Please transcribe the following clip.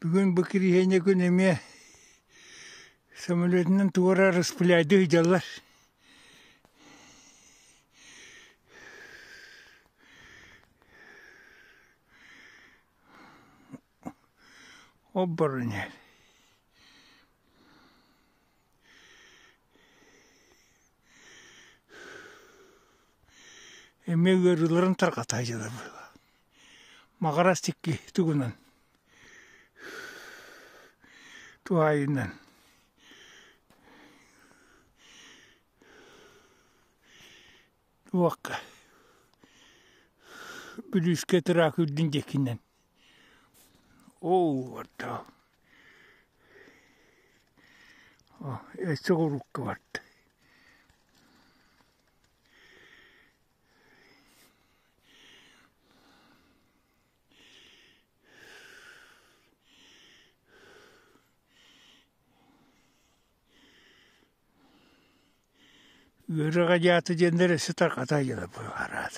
Бүгүн бу кириһиэнньэ күн эмиэ самолетунан туора распыляйдыы сылдьаллар. Оборонер. Эмиэ ыарыыларын тарҕата сылдьаллар быһыылаах. Маҕарас икки тугунан туһаайынан Туохха Бүлүүскэ тыраах үрдүн диэкинэн оо барда өссө урукка барда Үөрэҕэ дьааты диэннэр өссө тарҕата дьыла быһараат.